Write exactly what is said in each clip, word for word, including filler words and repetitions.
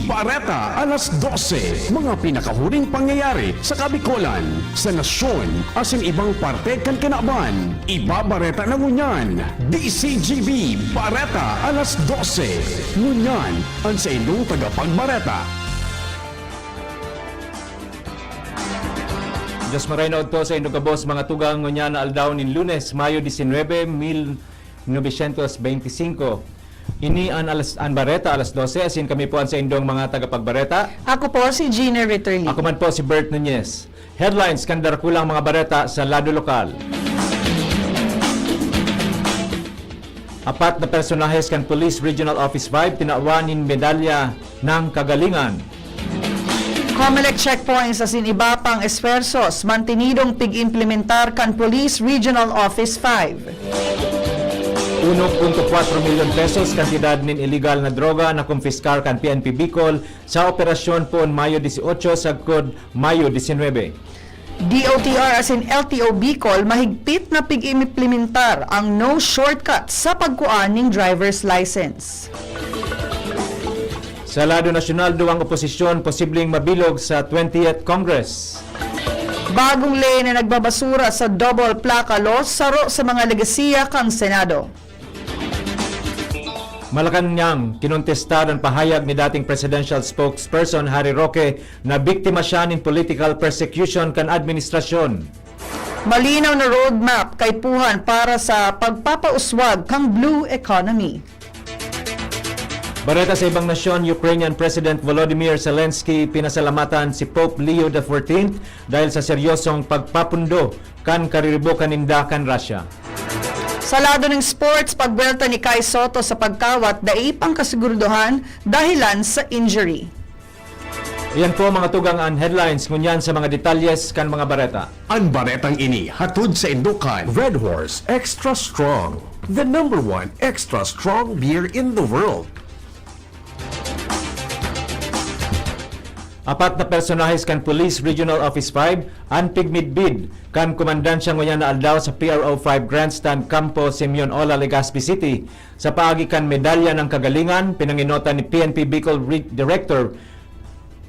Bareta alas dose, mga pinakahuring pangyayari sa Kabikolan, sa nasyon, asin ibang parte kan kinaban. Ibabareta na ngunyan, D C G B, Bareta alas dose. Ngunyan, an saindong tagapagbareta. Diyos maray na udto sa indong gabos, mga tugang, ngunyan na aldaw nin Lunes, Mayo disinwebe, mil novecientos beintisinko. Ini an alas, an Bareta alas dose, asin kami po an saindong mga tagapagbareta. Ako po si Gina Ritterly. Ako man po si Bert Nunez. Headlines kan darakulang mga bareta sa lado lokal. Apat na personahes kan Police Regional Office five tinawan nin Medalya ng Kagalingan. Comelec checkpoints asin iba pang esfuerzos mantinidong pig-implementar kan Police Regional Office five. Uno punto kwatro milyon pesos kantidad nin iligal na droga na kumpiskar kan P N P Bicol sa operasyon poon Mayo dieciocho sagkod Mayo disinwebe. D O T R asin L T O Bicol mahigpit na pig-implementar ang no shortcut sa pagkua ning driver's license. Sa lado nasyonal, duwang oposisyon posibleng mabilog sa twentieth Congress. Bagong ley na nagbabasura sa double plaka law, saro sa mga legasiya kan Senado. Malacañang, kinontestar an pahayag ni dating presidential spokesperson Harry Roque na biktima siya nin political persecution kan administrasyon. Malinaw na roadmap kaipuhan para sa pagpapauswag kan blue economy. Bareta sa ibang nasyon, Ukrainian President Volodymyr Zelensky pinasalamatan si Pope Leo the fourteenth dahil sa seryosong pagpapundo kan kariribokan ninda kan Russia. Sa lado nin sports, pagbuwelta ni Kai Sotto sa pagkawat dai pang kasiguraduhan dahilan sa injury. Iyan po, mga tugang, an headlines. Ngunyan sa mga detalyes kan mga bareta. An baretang ini hatod saindo kan Red Horse Extra Strong, the number one extra strong beer in the world. Apat na personahes kan Police Regional Office five an pigmidbid kan komandansya ngunyan na aldaw sa P R O five Grandstand Campo Simeon Ola, Legazpi City. Sa paagi kan Medalya ng Kagalingan, pinangenotan ni P N P Bicol Re-, Director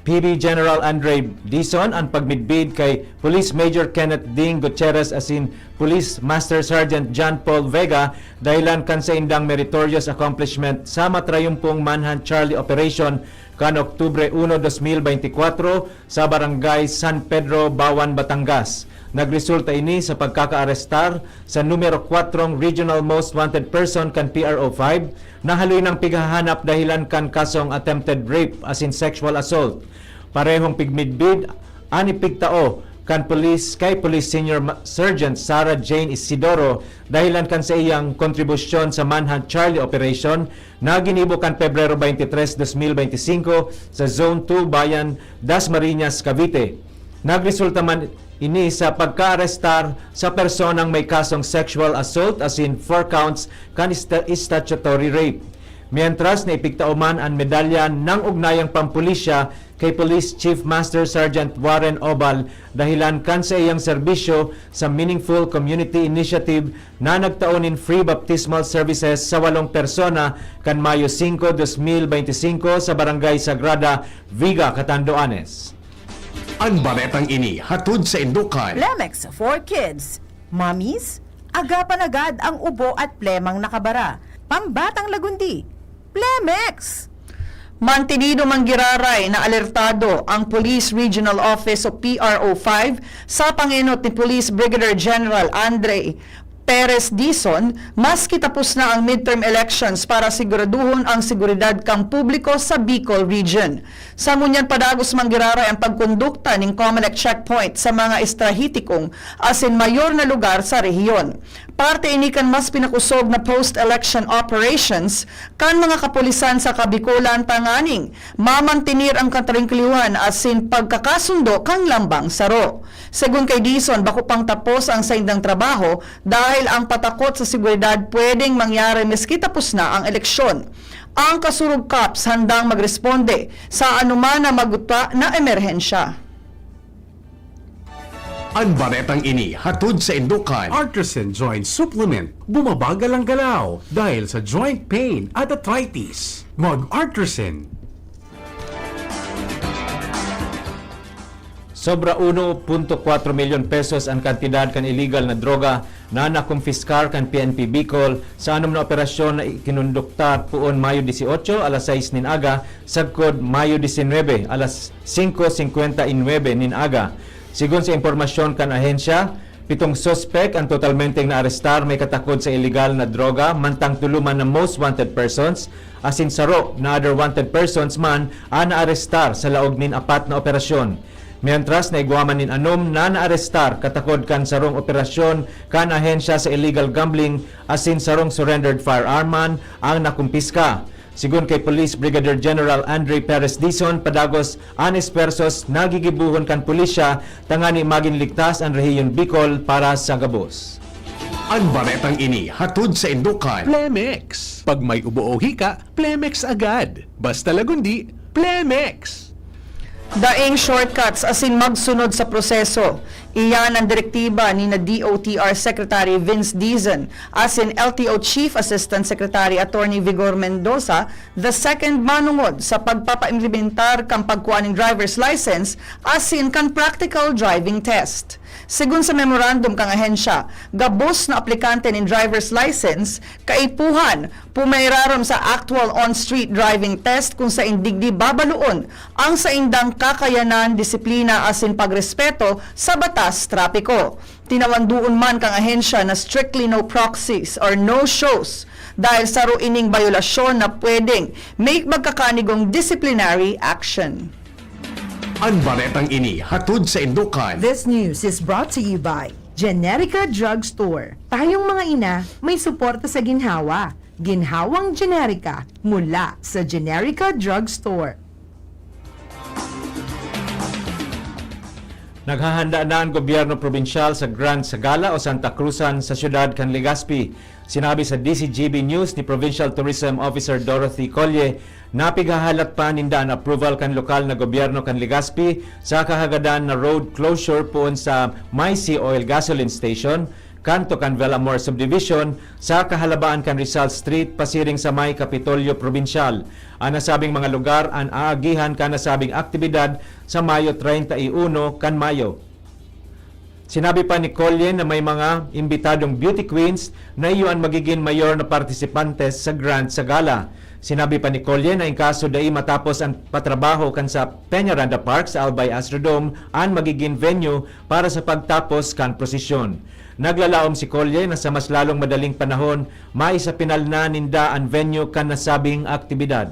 P B General Andre Dizon an pagmidbid kay Police Major Kenneth Ding Gutierrez asin Police Master Sergeant John Paul Vega dahilan kan saindang meritorious accomplishment sa matrayumpong Manhunt Charlie Operation kan Oktubre uno, dos mil beintikwatro sa Barangay San Pedro, Bawan, Batangas. Nagresulta ini sa pagkakaarestar sa numero kwatrong Regional Most Wanted Person kan P R O five na haloy nang pighahanap dahilan kan kasong attempted rape asin sexual assault. Parehong pigmidbid an ipigtao kan pulis kay Police Senior Ma-, Sergeant Sarah Jane Isidoro dahilan kan saiyang kontribusyon sa Manhunt Charlie Operation na ginibo kan Pebrero twenty-three, dos mil beintisinko sa Zone two, Bayan, Dasmariñas, Cavite. Nagresulta man ini sa pagkaarestar sa personang may kasong sexual assault asin four counts kan sta-, statutory rape. Mientras, naipigtao man an medalya ng ugnayang pampulisya kay Police Chief Master Sergeant Warren Obal dahilan kan saiyang serbisyo sa Meaningful Community Initiative na nagtao nin free baptismal services sa walong persona kan Mayo singko, dos mil beintisinko sa Barangay Sagrada, Viga, Catanduanes. An baretang ini hatod saindo kan Plemex for Kids. Mommies, agapan agad ang ubo at plemang nakabara. Pambatang lagundi, Plemex! Mantinido man giraray na alertado ang Police Regional Office o P R O five sa pangenot ni Police Brigadier General Andre Perez Dizon, maski tapos na ang midterm elections, para siguraduhon ang seguridad kan publiko sa Bicol Region. Sa ngunyan, padagos man giraray ang pagkondukta nin Comelec checkpoint sa mga estrahitikong asin mayor na lugar sa rehiyon. Parte ini kan mas pinakosog na post-election operations kan mga kapulisan sa Kabikolan tanganing mamantenir ang katrangkilihan asin pagkakasundo kan lambang saro. Segun kay Dizon, bako pang tapos ang saindang trabaho dahil ang patakot sa seguridad pwedeng mangyari maski tapos na ang eleksyon. Ang Kasurog Cops handang magresponde sa anoman na magutwa na emerhensya. An baretang ini hatod saindo kan Artisan Joint Supplement. Bumabagal ang galaw dahil sa joint pain at arthritis. Mag-Artisan. Sobra uno punto kwatro milyon pesos an kantidad kan iligal na droga na nakumpiskar kan P N P Bicol sa anom na operasyon na ikinondukta poon Mayo dieciocho, alas sais nin aga, sagkod Mayo diecinuebe, alas singko singkwenta y nuebe nin aga. Sigon sa impormasyon kan ahensya, pitong suspek an totalmenteng naarestar may katakod sa iligal na droga, mantang tulo man na most wanted persons, asin saro na other wanted persons man an naarestar sa laog nin apat na operasyon. Mientras, naigwa man nin anom na naarestar katakod kan sarong operasyon kan ahensya sa illegal gambling asin sarong surrendered firearm man ang nakumpiska. Sigon kay Police Brigadier General Andre Perez Dizon, padagos an espuwersos na gigibohon kan pulisya tangani magin ligtas an rehiyon Bicol para sa gabos. An baretang ini hatod saindo kan Plemex. Pag may ubo o hika, Plemex agad. Basta Lagundi, Plemex! Daing shortcuts asin magsunod sa proseso. Iyan an direktiba ni na D O T R Secretary Vince Dizon asin L T O Chief Assistant Secretary Attorney Vigor Mendoza the second manongod sa pagpapaimplementar kan pagkua nin driver's license asin kan practical driving test. Sigon sa memorandum kan ahensya, gabos na aplikante nin driver's license kaipuhan pumairarom sa actual on-street driving test kun saen digdi babaloon ang saindang kakayanan, disiplina asin pagrespeto sa batas trapiko. Tinawandoon man kan ahensya na strictly no proxies or no-shows dahil saro ining bayolasyon na pwedeng may magkakanigong disciplinary action. An baretang ini hatod saindo kan This news is brought to you by Generica Drugstore. Tayong mga ina, may suporta sa ginhawa. Ginhawang Generica mula sa Generica Drugstore. Naghahanda na an gobyerno probinsyal sa Grand Sagala o Santa Cruzan sa siyudad kan Legazpi. Sinabi sa D Z G B News ni Provincial Tourism Officer Dorothy Colle na pighahalat pa ninda an approval kan lokal na gobyerno kan Legazpi sa kahagadan na road closure poon sa My Sea Oil Gasoline Station, kanto kan Velamor Subdivision, sa kahalabaan kan Rizal Street pasiring sa may Kapitolyo Probinsyal. An nasabing mga lugar an aagihan kan nasabing aktibidad sa Mayo treinta y uno kan Mayo. Sinabi pa ni Colle na may mga imbitadong beauty queens na iyo an magigin mayor na partisipantes sa Grand Sagala. Sinabi pa ni Colle na in kaso dai matapos an patrabaho kan sa Peñaranda Park sa Albay Astrodome an magigin venue para sa pagtapos kan prosesyon. Naglalaom si Colle na sa mas lalong madaling panahon, maisapinal na ninda an venue kan nasabing aktibidad.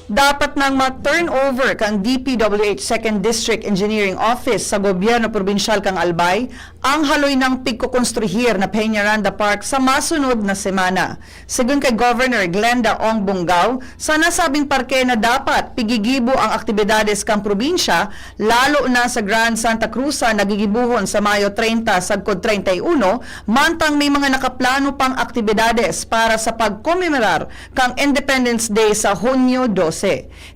Dapat nang ma-turnover kan D P W H Second District Engineering Office sa Gobyerno Probinsyal kan Albay ang haloy nang pigkokonstruhir na Peñaranda Park sa masunod na semana. Sigon kay Governor Glenda Ong Bongao, sa nasabing parke na dapat pigigibo ang aktibidades kan probinsya, lalo na sa Grand Santa Cruzan na gigibohon sa Mayo treinta sagkod treinta y uno, mantang may mga nakaplano pang aktibidades para sa pagkomemorar kan Independence Day sa Hunyo dose.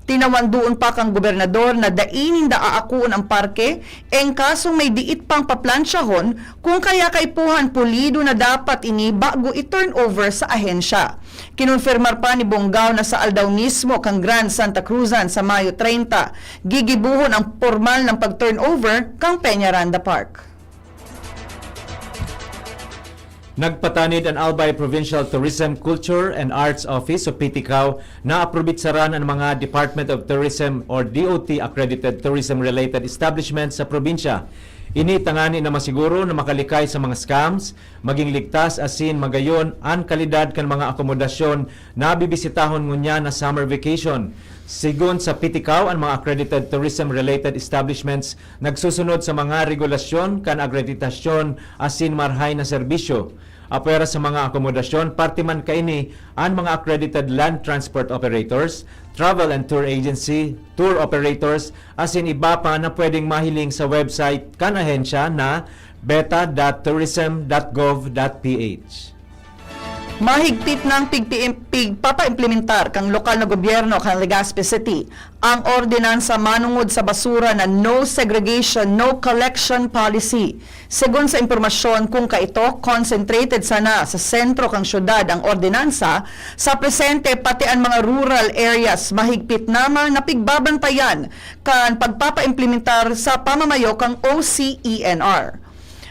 Tinawandoon pa kan gobernador na dai ninda aakoon an parke, en kasong may diit pang paplansyahon, kun kaya kaipuhan pulido na dapat ini bago i-turnover sa ahensya. Kinonfirmar pa ni Bongao na sa aldaw mismo kan Grand Santa Cruzan sa Mayo treinta, gigibohon ang pormal na pag-turnover kan Peñaranda Park. Nagpatanid an Albay Provincial Tourism, Culture and Arts Office o PTCAO na aprobitsaran an mga Department of Tourism or D O T accredited tourism-related establishments sa probinsya. Ini tangani na masiguro na makalikay sa mga scams, maging ligtas asin magayon an kalidad kan mga akomodasyon na bibisitahon ngunyan na summer vacation. Sigon sa PTCAO, an mga accredited tourism-related establishments nagsusunod sa mga regulasyon kan akreditasyon asin marhay na serbisyo. Apwera sa mga akomodasyon, parte man kaini an mga accredited land transport operators, travel and tour agency, tour operators, asin iba pa na pwedeng mahiling sa website kan ahensya na beta dot tourism dot gov dot P H. Mahigpit nang pigpi-, pigpapaimplementar kan lokal na gobyerno kan Legazpi City ang ordinansa manongod sa basura na No Segregation, No Collection Policy. Segun sa impormasyon, kung kaito, concentrated sana sa sentro kan syudad ang ordinansa, sa presente, pati an mga rural areas mahigpit na man na pigbabantayan kan pagpapaimplementar sa pamamayo kan O C E N R.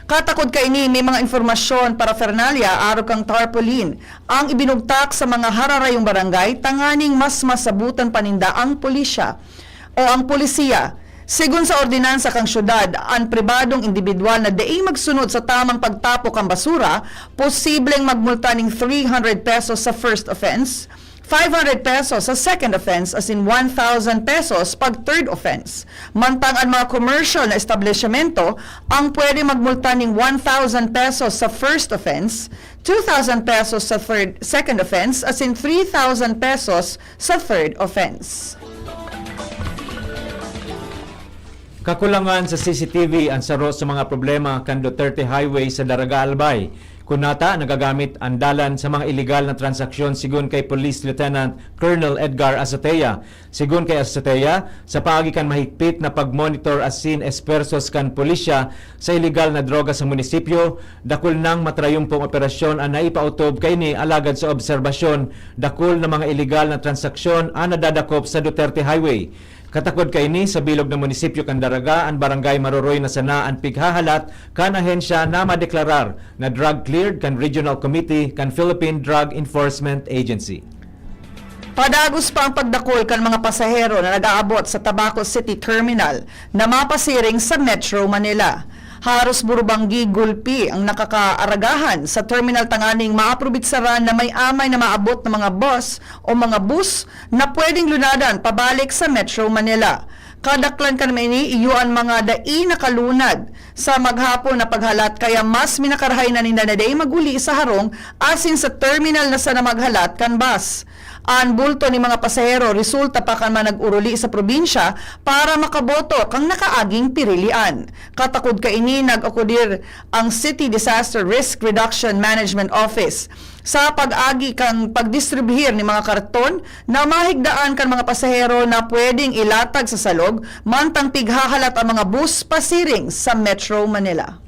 Katakod kaini, may mga impormasyon, paraphernalia arog kan tarpaulin ang ibinugtak sa mga hararayong barangay tanganing mas masabutan pa ninda ang pulisya o ang polisiya. Segun sa ordinansa kan syudad, an pribadong indibidwal na dai magsunod sa tamang pagtapo kan basura, posibleng magmulta nin three hundred pesos sa first offense, five hundred pesos sa second offense, asin one thousand pesos pag third offense. Mantang an mga commercial na establisyemento ang pwede magmulta nin one thousand pesos sa first offense, two thousand pesos sa third, second offense, asin three thousand pesos sa third offense. Kakulangan sa C C T V an saro sa mga problema kan Duterte Highway sa Daraga, Albay. Kunata, nagagamit an dalan sa mga iligal na transaksyon, sigon kay Police Lieutenant Colonel Edgar Azotea. Sigon kay Azotea, sa paagi kan mahigpit na pagmonitor asin espuwersos kan pulisya sa iligal na droga sa munisipyo, dakul nang matrayumpong operasyon an naipautob kaini, alagad sa obserbasyon, dakul na mga iligal na transaksyon an nadadakop sa Duterte Highway. Katakod kaini, sa bilog na munisipyo kan Daraga, an barangay Maroroy na sana an pighahalat kan ahensya na madeklarar na drug cleared kan Regional Committee kan Philippine Drug Enforcement Agency. Padagos pa ang pagdakul kan mga pasahero na nag-aabot sa Tabaco City Terminal na mapasiring sa Metro Manila. Haros burubanggi gulpi ang nakakaaragahan sa terminal tanganing maaprobitsaran na may amay na maabot na mga bus o mga bus na pwedeng lunadan pabalik sa Metro Manila. Kadaklan kan mga ini, iyo an mga dai nakalunad sa maghapon na paghalat, kaya mas minakarahay na ninda na dai mag-uli sa harong asin sa terminal na sana maghalat kan bus. An bulto ni mga pasahero resulta pa kan mga nag-uruli sa probinsya para makaboto kan nakaaging pirilian. Katakod kaini, nag-akudir ang City Disaster Risk Reduction Management Office sa pag-agi kan pagdistribuhir nin mga karton na mahigdaan kan mga pasahero na pwedeng ilatag sa salog mantang pighahalat ang mga bus pasiring sa Metro Manila.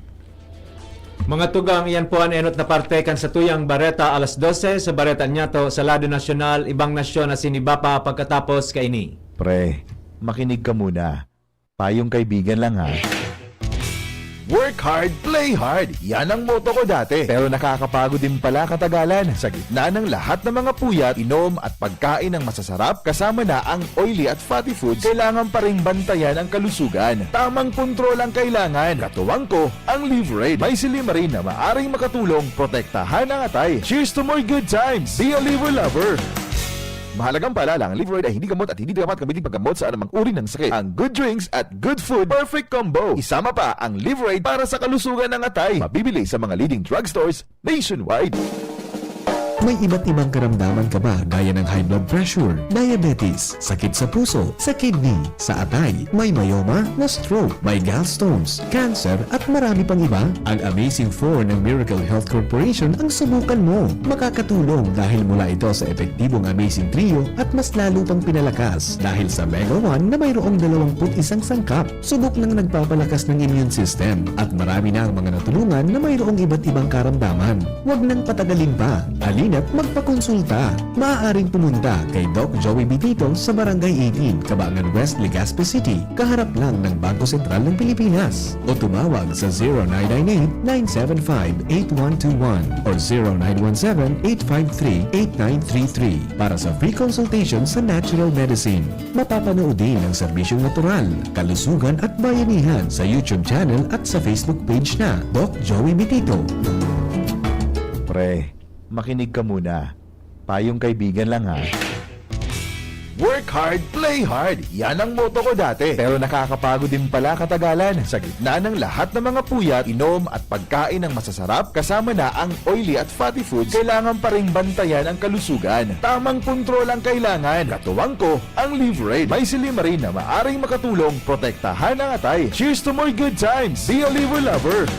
Mga tugang, iyan po an enot na parte kan satuyang bareta alas dose sa Bareta Nyato sa lado nasyonal, ibang nasyon asin iba pa pagkatapos kaini. Pre, makinig ka muna. Payong kaibigan lang, ha. Work hard, play hard. Yan ang motto ko dati. Pero nakakapagod din pala katagalan. Sa gitna ng lahat ng mga puyat, inom at pagkain ng masasarap, kasama na ang oily at fatty foods, kailangan pa ring bantayan ang kalusugan. Tamang kontrol ang kailangan. Katuwang ko, ang Livraid. May silymarin na maaring makatulong protektahan ang atay. Cheers to more good times! Be a Liver Lover! Mahalagang paalala, ang Livraid ay hindi gamot at hindi dapat gamitin paggamot sa anumang uri ng sakit. Ang good drinks at good food, perfect combo. Isama pa ang Livraid para sa kalusugan ng atay. Mabibili sa mga leading drugstores nationwide. May iba't ibang karamdaman ka ba, gaya ng high blood pressure, diabetes, sakit sa puso, sa kidney, sa atay, may myoma, na-stroke, may gallstones, cancer, at marami pang iba? Ang Amazing Four ng Miracle Health Corporation ang subukan mo. Makakatulong dahil mula ito sa epektibong Amazing Trio at mas lalo pang pinalakas dahil sa Mega One na mayroong dalawang put isang sangkap. Subok nang nagpapalakas ng immune system at marami na ang mga natulungan na mayroong iba't ibang karamdaman. Huwag nang patagalin pa. Halina't magpakonsulta. Maaaring pumunta kay Doc Joey Bitito sa Barangay eighteen, Kabangan West, Legazpi City, kaharap lang ng Bangko Sentral ng Pilipinas. O tumawag sa zero nine nine eight, nine seven five, eight one two one or zero nine one seven, eight five three, eight nine three three para sa free consultation sa natural medicine. Mapapanood din ang serbisyong natural, kalusugan at bayanihan sa YouTube channel at sa Facebook page na Doc Joey Bitito. Pre, makinig ka muna. Payong kaibigan lang, ha. Work hard, play hard. Yan ang motto ko dati. Pero nakakapagod din pala katagalan. Sa gitna ng lahat ng mga puyat, inom at pagkain ng masasarap, kasama na ang oily at fatty foods, kailangan pa ring bantayan ang kalusugan. Tamang kontrol ang kailangan. Katuwang ko, ang Livraid. May silymarin na maaring makatulong protektahan ang atay. Cheers to more good times! Be a Liver Lover!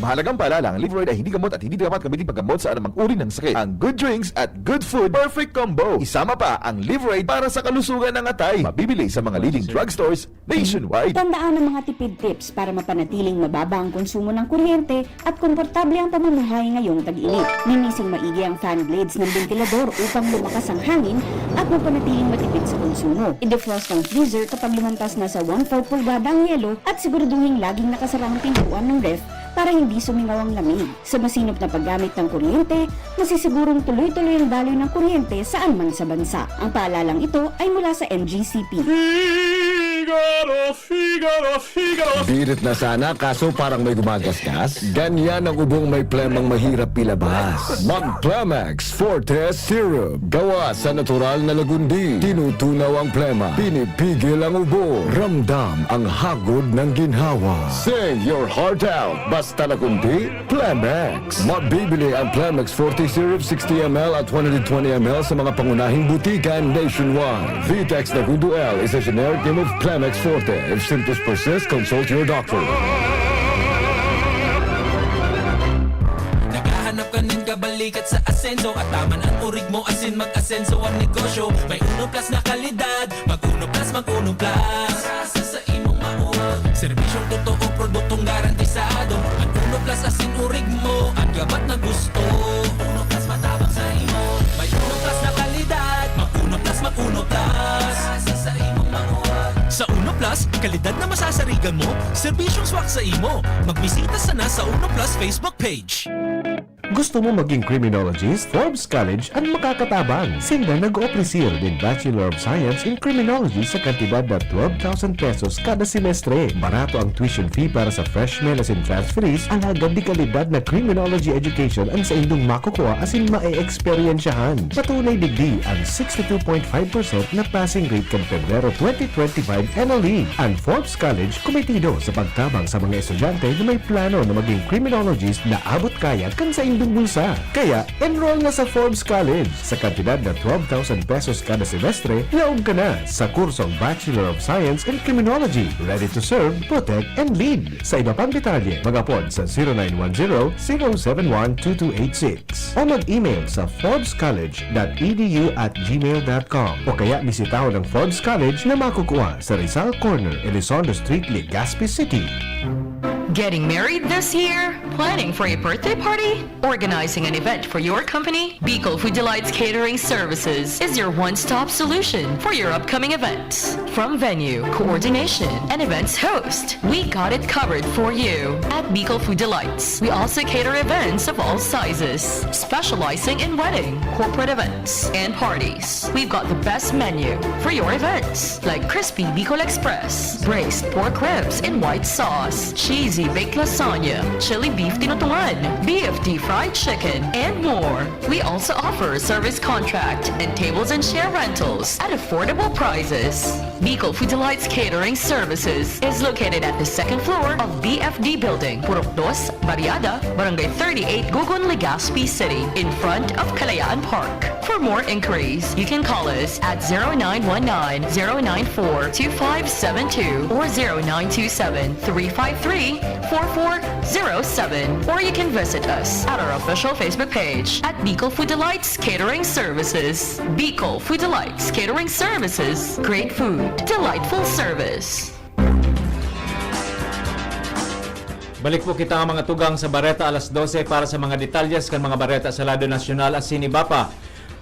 Mahalagang paalala, ang Liveroid ay hindi gamot at hindi dapat gamitin paggamot sa anumang uri ng sakit. Ang good drinks at good food, perfect combo. Isama pa ang Liveroid para sa kalusugan ng atay. Mabibili sa mga leading drugstores nationwide. Tandaan ang mga tipid tips para mapanatiling mababa ang konsumo ng kuryente at komportable ang pamumuhay ngayong tag-init. Linising maigi ang fan blades ng bentilador upang lumakas ang hangin at mapanatiling matipid sa konsumo. I-defrost ang freezer kapag lumantas na sa one fourth pulgada ang yelo at siguraduhing laging nakasara ang pintuan ng ref para hindi sumingaw ang lamig. Sa masinop na paggamit ng kuryente, masisigurong tuloy-tuloy ang daloy ng kuryente saan man sa bansa. Ang paalalang ito ay mula sa M G C P. Figaro, Figaro, Figaro. Birit na sana, kaso parang may gumagasgas. Ganyan ang ubong may plemang mahirap ilabas. Mag Plemex Forte Syrup. Gawa sa natural na lagundi. Tinutunaw ang plema. Pinipigil ang ubo. Ramdam ang hagod ng ginhawa. Sing your heart out. Basta lagundi, Plemex. Mabibili ang Plemex Forte Syrup sixty M L at one hundred twenty M L sa mga pangunahing butika nationwide. Vitex Nagundo L is a generic name of Plemex Forte. If symptoms persist, consult your doctor. Naghahanap ka nin kabalikat sa asenso, ataman an orig mo asin mag-asenso an negosyo. May Uno Plus na kalidad, mag Uno Plus, mag Uno Plus. Sa, sa imong maot. Serbisyong totoo, produktong garantisado. An Uno Plus asin orig mo, an gabat na gusto. Uno Plus matabang sa imo. May Uno Plus na kalidad, mag Uno Plus, mag Uno Plus. Sa, sa imong maot. Sa Uno Plus, kalidad na masasarigan mo, serbisyong swak sa imo. Magbisita sana sa Uno Plus Facebook page. Gusto mo maging criminologist? Forbes College an makakatabang. Sinda nag-opresir nin Bachelor of Science in Criminology sa kantidad na twelve thousand pesos kada semestre. Barato ang tuition fee para sa freshmen asin transferees, alagad de kalidad na criminology education an saindong makukua asin mae-eksperyensyahan. Patunay digdi an sixty-two point five percent na passing rate kan Pebrero twenty twenty-five N L E. An Forbes College kumitido sa pagtabang sa mga estudyante na may plano na maging criminologist na abot kaya kan saindong bulsa. Kaya, enroll na sa Forbes College. Sa kantidad na twelve thousand pesos kada semestre, laog ka na sa kursong Bachelor of Science in Criminology. Ready to serve, protect, and lead. Sa iba pang detalye, mag-apod sa zero nine one zero, zero seven one, two two eight six o mag-email sa forbes college dot e d u at gmail dot com o kaya bisitahon ang Forbes College na makukua sa Rizal Corner, Elizondo Street, Legazpi City. Getting married this year? Planning for a birthday party? Organizing an event for your company? Bicol Food Delights Catering Services is your one-stop solution for your upcoming events. From venue, coordination, and events host, we got it covered for you. At Bicol Food Delights, we also cater events of all sizes, specializing in wedding, corporate events, and parties. We've got the best menu for your events, like crispy Bicol Express, braised pork ribs in white sauce, cheesy baked lasagna, chili beef tinutungan, B F T fried chicken, and more. We also offer service contract and tables and chair rentals at affordable prices. Bicol Food Delights Catering Services is located at the second floor of B F D Building, Purok Dos, Barriada, Barangay thirty-eight, Gugun, Legazpi City, in front of Kalayaan Park. For more inquiries, you can call us at zero nine one nine, zero nine four, two five seven two or zero nine two seven, three five three, four four zero seven. Or you can visit us at our official Facebook page at Bicol Food Delights Catering Services. Bicol Food Delights Catering Services. Great food, delightful service. Balik po kita, mga tugang, sa Bareta alas dose para sa mga detalyes kan mga bareta sa lado nasyonal asin iba pa.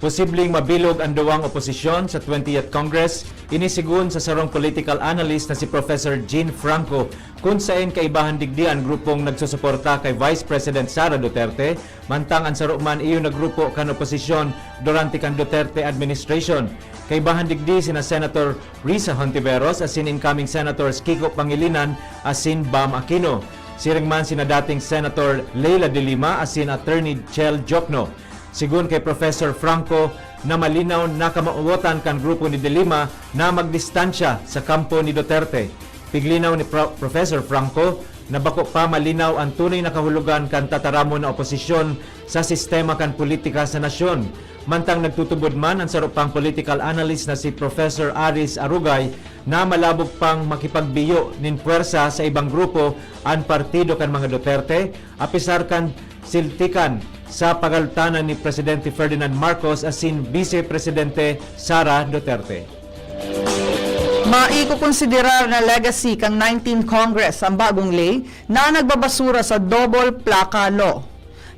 Posibleng mabilog an duwang oposisyon sa twentieth Congress, ini sigon sa sarong political analyst na si Professor Jean Franco, kun saen kaibahan digdi an grupong nagsusuporta kay Vice President Sara Duterte, mantang an saro man iyo na grupo kan oposisyon durante kan Duterte administration. Kaibahan digdi sina Senator Risa Hontiveros asin incoming Senators Kiko Pangilinan asin Bam Aquino. Siring man sina dating Senator Leila de Lima asin Attorney Chel Diokno. Sigon kay Professor Franco, na malinaw na kamawatan kan grupo ni de Lima na magdistansya sa kampo ni Duterte. Piglinaw ni Pro-, Professor Franco, na bako pa malinaw an tunay na kahulogan kan tataramon na oposisyon sa sistema kan politika sa nasyon. Mantang nagtutubod man an saro pang political analyst na si Professor Aris Arugay na malabog pang makipagbiyo nin pwersa sa ibang grupo an partido kan mga Duterte, apisar kan siltikan sa pagaltanan ni Presidente Ferdinand Marcos asin Vice Presidente Sara Duterte. Maikokonsiderar na legacy kan nineteenth Congress an bagong ley na nagbabasura sa double plaka law.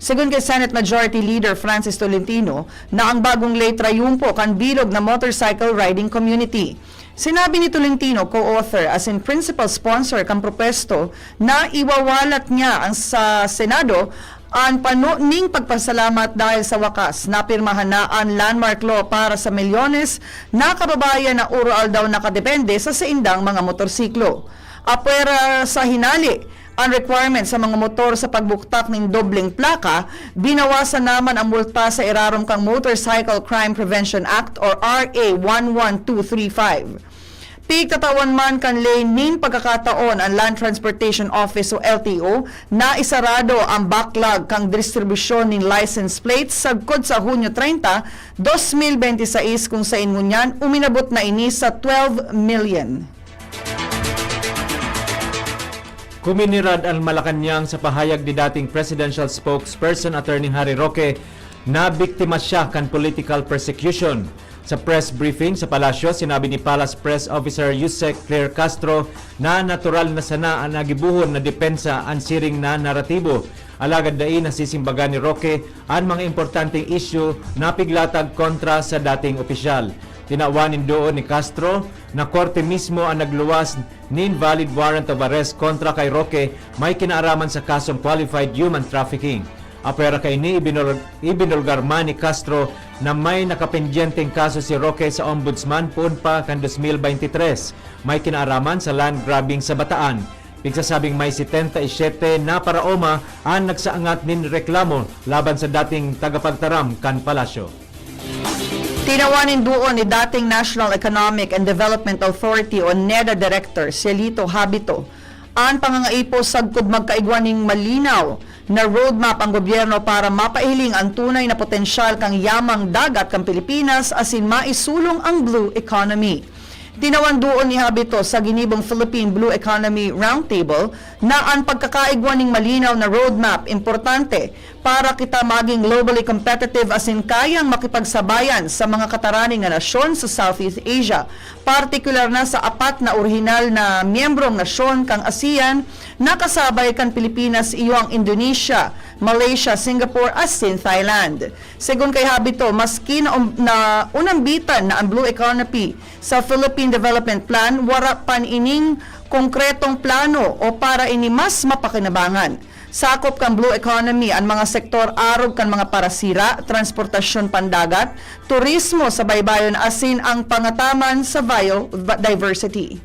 Segun kay Senate Majority Leader Francis Tolentino, na ang bagong ley trayumpo kan bilog na motorcycle riding community. Sinabi ni Tolentino, co-author asin principal sponsor kan propuesto, na iwawalat niya ang sa Senado an pano ning pagpasalamat dahil sa wakas napirmahan na an landmark law para sa milyones na kababayan na uro-aldaw nakadepende sa saindang mga motorsiklo. Apwera sa hinali, an requirement sa mga motor sa pagbuktak nin dobleng plaka, binawasan naman ang multa sa irarom kan Motorcycle Crime Prevention Act or R A one one two three five. Pigtatawan man kan ley nin pagkakataon an Land Transportation Office o L T O na isarado ang backlog kan distribusyon nin license plates sagkod sa Hunyo treinta, dos mil bente y seis, kung sain ngunyan uminabot na ini sa twelve million. Kuminirad an Malacañang sa pahayag ni dating presidential spokesperson Attorney Harry Roque na biktima siya kan political persecution. Sa press briefing sa Palasyo, sinabi ni Palace Press Officer Yusek Claire Castro na natural na sana an nagibohon na depensa an siring na naratibo. Alagad dai nasisimbagan ni Roque an mga importanteng isyu na piglatag kontra sa dating opisyal. Tinawan nin duon ni Castro na korte mismo an nagluwas nin valid warrant of arrest kontra kay Roque, may kinaaraman sa kasong qualified human trafficking. Apwera kaini, ibinul-, ibinulgar man ni Castro na may nakapendyenteng kaso si Roque sa Ombudsman poon pa kan dos mil beintitres. May kinaaraman sa land grabbing sa Bataan. Pigsasabing may setenta y siyete na paraoma an nagsaangat nin reklamo laban sa dating tagapagtaram kan palasyo. Tinawan nin duon ni dating National Economic and Development Authority o neda Director Cielito Habito an pangangaipo sagkod magkaigwa nin malinaw na roadmap ang gobyerno para mapaihiling an tunay na potensyal kan yamang dagat kan Pilipinas asin maisulong ang blue economy. Tinawan duon ni Habito sa ginibong Philippine Blue Economy Roundtable na an pagkakaigwa nin malinaw na roadmap importante para kita maging globally competitive asin kayang makipagsabayan sa mga kataraning na nasyon sa Southeast Asia, partikular na sa apat na orihinal na miyembrong nasyon kan ASEAN na kasabay kan Pilipinas, iyo ang Indonesia, Malaysia, Singapore asin Thailand. Segun kay Habito, maski na, um, na unambitan na ang blue economy sa Philippine Development Plan, wara pa ining konkretong plano o para ini mas mapakinabangan. Sakop kan blue economy an mga sektor arog kan mga parasira, transportasyon pandagat, turismo sa baybayon asin ang pangataman sa biodiversity.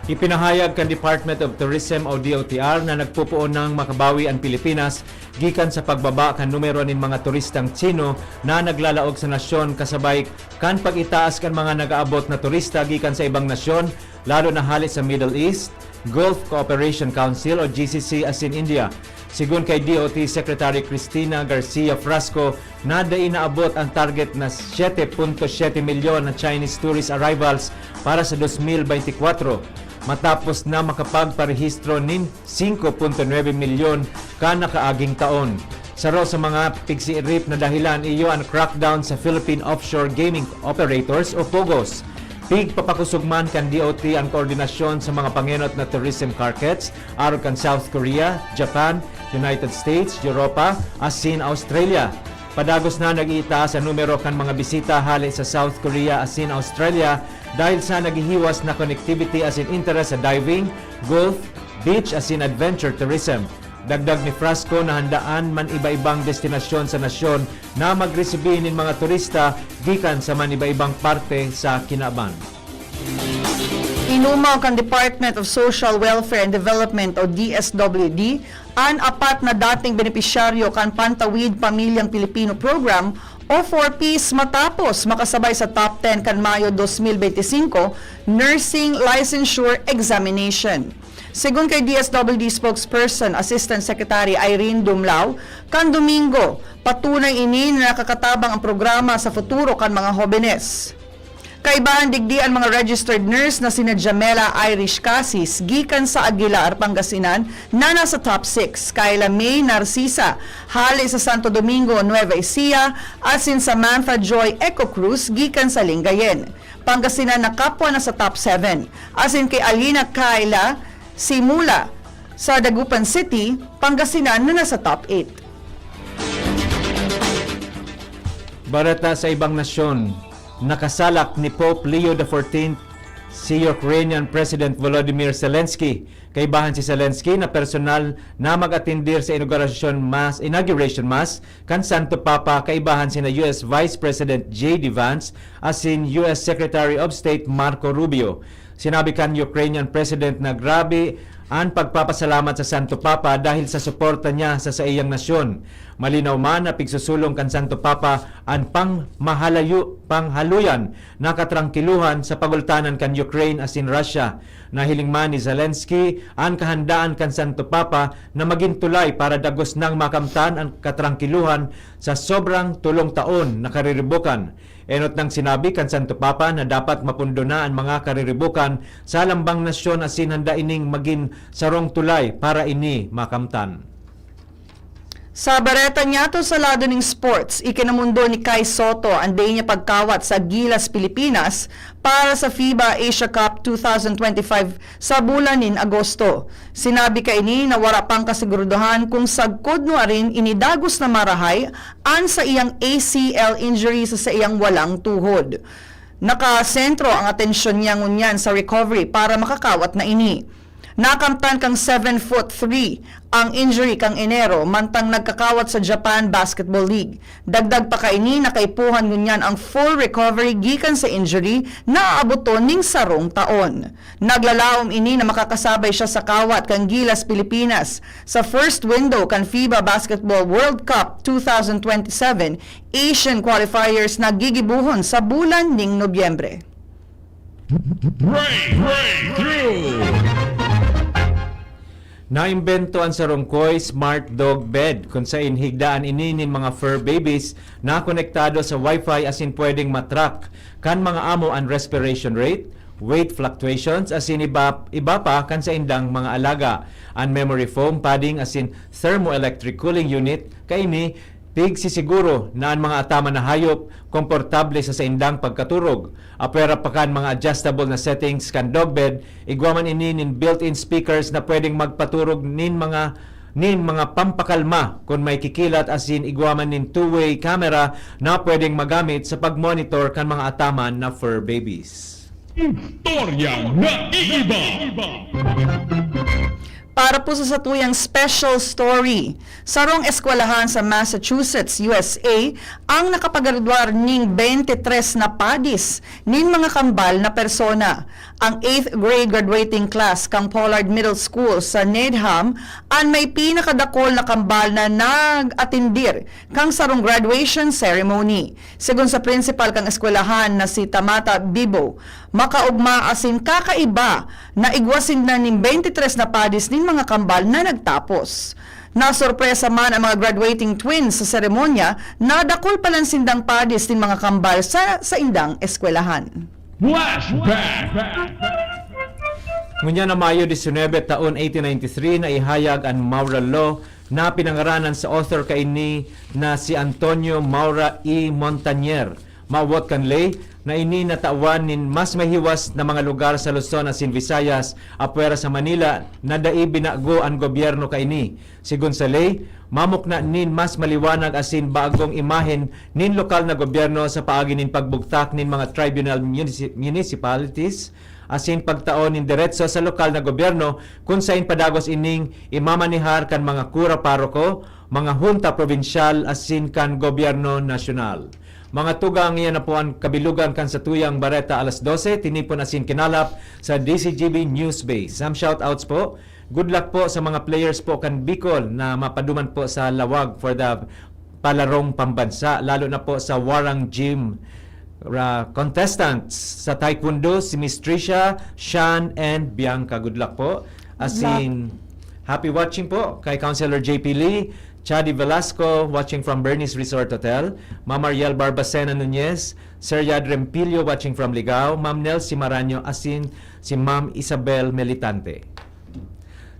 Ipinahayag kan Department of Tourism o D O T R na nagpopoon nang makabawi an Pilipinas gikan sa pagbaba kan numero nin mga turistang Chino na naglalaog sa nasyon, kasabay kan pag-itaas kan mga nag-aabot na turista gikan sa ibang nasyon, lalo na hale sa Middle East, Gulf Cooperation Council o G C C asin India. Segun kay D O T Secretary Cristina Garcia Frasco na dai naabot ang target na siyete punto siyete milyon na Chinese tourist arrivals para sa dos mil beintikwatro, matapos na makapagparehistro nin singko punto nuebe milyon kan nakaaging taon. Saro sa mga pigsiirip na dahilan iyo an crackdown sa Philippine Offshore Gaming Operators o POGOs. Pigpapakosog man kan D O T an koordinasyon sa mga pangenot na tourism carkets arog kan South Korea, Japan, United States, Europa, asin Australia. Padagos na nag-iitaas an numero kan mga bisita hale sa South Korea asin Australia dahil sa naghihiwas na connectivity asin interes sa diving, golf, beach asin adventure tourism. Dagdag ni Frasco na handaan man iba-ibang destinasyon sa nasyon na magresibi nin mga turista gikan sa man iba-ibang parte sa kinaban. Inumaw kan Department of Social Welfare and Development o D S W D an apat na dating benepisyaryo kan Pantawid Pamilyang Pilipino Program O four Ps matapos makasabay sa top ten kan Mayo dos mil benti singko Nursing Licensure Examination. Segun kay D S W D spokesperson Assistant Secretary Irene Dumlao, kan Domingo, patunay ini na nakakatabang ang programa sa futuro kan mga hobenes. Kaibahan digdi an mga registered nurse na sina Jamela Irish Casis gikan sa Aguilar, Pangasinan, na nasa top six, Kayla May Narcisa hale sa Santo Domingo, Nueva Ecija, asin Samantha Joy Eco Cruz gikan sa Lingayen, Pangasinan, na kapwa na sa top seven, asin kay Alina Kayla Simula sa Dagupan City, Pangasinan, na nasa top eight. Bareta sa ibang nasyon, nakasalak ni Pope Leo the fourteenth si Ukrainian President Volodymyr Zelensky. Kaibahan si Zelensky na personal na mag-atendir sa inaugurasyon mass, inauguration mass kan Santo Papa, kaibahan sina U S Vice President J D Vance asin U S Secretary of State Marco Rubio. Sinabi kan Ukrainian President na grabe an pagpapasalamat sa Santo Papa dahil sa suporta niya sa saiyang nasyon. Malinaw man na pigsusulong kan Santo Papa an pangmahalayo, panghaloyan na katrangkiluhan sa pagultanan kan Ukraine asin Russia. Nahiling man ni Zelensky an kahandaan kan Santo Papa na magin tulay para dagos nang makamtan an katrangkiluhan sa sobrang tolong taon na kariribukan. Enot nang sinabi kan Santo Papa na dapat mapundo na an mga kariribukan sa lambang nasyon asin handa ining magin sarong tulay para ini makamtan. Sa bareta niyato sa lado ning sports, ikinamundo ni Kai Soto an dai niya pagkawat sa Gilas Pilipinas para sa FIBA Asia Cup two thousand twenty-five sa bulan nin Agosto. Sinabi kaini na wara pang kasiguraduhan kung sagkod nuarin ini dagos na marahay an sa iyang A C L injury sa saiyang walang tuhod. Nakasentro ang atensyon niya ngunyan sa recovery para makakawat na ini. Nakamtan kang seven foot three ang injury kang Enero, mantang nagkakawat sa Japan Basketball League. Dagdag pa kaini, nakaipuhan ngunyan ang full recovery gikan sa injury na aaboton ning sarong taon. Naglalaom ini na makakasabay siya sa kawat kan Gilas Pilipinas sa first window kan FIBA Basketball World Cup two thousand twenty-seven Asian Qualifiers na gigibohon sa bulan ning Nobyembre. Break, breakthrough. Naimbento an sarong Koi Smart Dog Bed, kun sain higdaan ini nin mga fur babies na konektado sa Wi-Fi asin pwedeng ma-track kan mga amo an respiration rate, weight fluctuations, asin iba, iba pa kan saindang mga alaga. An memory foam padding asin thermoelectric cooling unit kaini pigsisiguro na an mga ataman na hayop komportable sa saindang pagkaturog. Apwera pa kan mga adjustable na settings kan dog bed, igwa man ini nin built-in speakers na pwedeng magpaturog nin mga nin mga pampakalma kun may kikilat, asin igwa man nin two-way camera na pwedeng magamit sa pag-monitor kan mga ataman na fur babies. Istorya na iiba. Para po sa satuyang special story, sarong eskwelahan sa Massachusetts, U S A, ang nakapagradwar ning twenty-three na padis nin mga kambal na persona. Ang eighth grade graduating class kan Pollard Middle School sa Needham an may pinakadakol na kambal na nag-atendir kan sarong graduation ceremony. Segun sa principal kan eskwelahan na si Tamata Bibo, makaugma asin kakaiba na igwa sinda nin twenty-three na padis nin mga kambal na nagtapos. Nasorpresa man ang mga graduating twins sa seremonya na dakul palan sindang padis nin mga kambal sa saindang eskwelahan. Flashback. Ngunyan na Mayo disinebe taon eighteen ninety-three, naihayag an Maura Law na pinangaranan sa author kaini na si Antonio Maura E. Montañer. Mawot kan ley na ini natawan nin mas mahiwas na mga lugar sa Luzon asin Visayas, apwera sa Manila, na dai binago an gobyerno kaini. Segun sa ley, mamukna nin mas maliwanag asin bagong imahen nin lokal na gobyerno sa paagi nin pagbugtak nin mga tribunal munisi-, municipalities asin pagtao nin deretso sa lokal na gobyerno kun sain padagos ining imamanehar kan mga kura paroko, mga hunta probinsyal asin kan gobyerno nasyonal. Mga tugang, iyan na po an kabilugan kan satuyang Bareta Alas Dose, tinipon asin kinalap sa D Z G B News Base. Some shoutouts po. Good luck po sa mga players po kan Bicol na mapaduman po sa lawag for the palarong pambansa, lalo na po sa Warang Gym ra-, contestants sa Taekwondo, si Miss Trisha, Shan, and Bianca. Good luck po. Good luck. Asin, happy watching po kay Councilor J P Lee, Chadi Velasco, watching from Bernice Resort Hotel, Ma'am Ariel Barbacena Nunez, Sir Yad Rempilio, watching from Ligao, Ma'am Nel Simaranyo, asin si Ma'am Isabel Militante.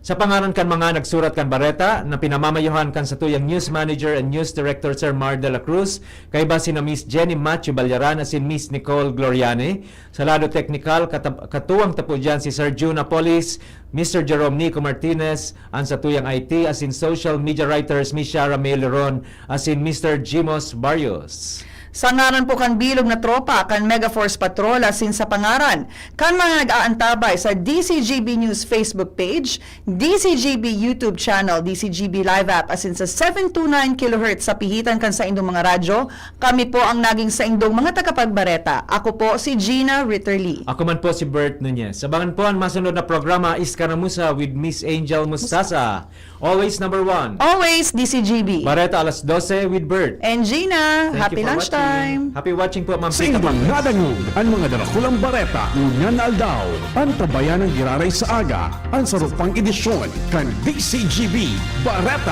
Sa pangaran kan mga nagsurat kan bareta na pinamamayohan kan satuyang news manager and news director, Sir Mar de la Cruz, kaiba sina Miss Jenny Matthew Balyaran asin Miss Nicole Gloriane. Sa lado teknikal, katab-, katuwang ta po diyan si Sir Jun Apolis, Mister Jerome Nico Martinez, an satuyang I T asin social media writers, Miss Shara May Leron asin Mister Jimos Barrios. Sa ngaran po kan bilog na tropa kan Mega Force Patrol asin sa pangaran kan mga nag-aantabay sa D C G B News Facebook page, D C G B YouTube channel, D C G B Live app asin sa seven two nine kilohertz sa pihitan kan saindong mga radyo, kami po ang naging saindong mga tagapagbareta. Ako po si Gina Ritterly. Ako man po si Bert Nunez. Abangan po ang masunod na programa, Iskaramuza with Miss Angel Mustasa. Always number one. Always D C G B. Bareta alas dose with Bert. And Gina, Thank you happy for lunchtime. Watching. Happy watching po, Ma'am Sa Tita indong Pangres. Nadangog an mga darakulang bareta ngunyan na aldaw, antabayan ang giraray sa aga, an sarupang edisyon kan D C G B Bareta.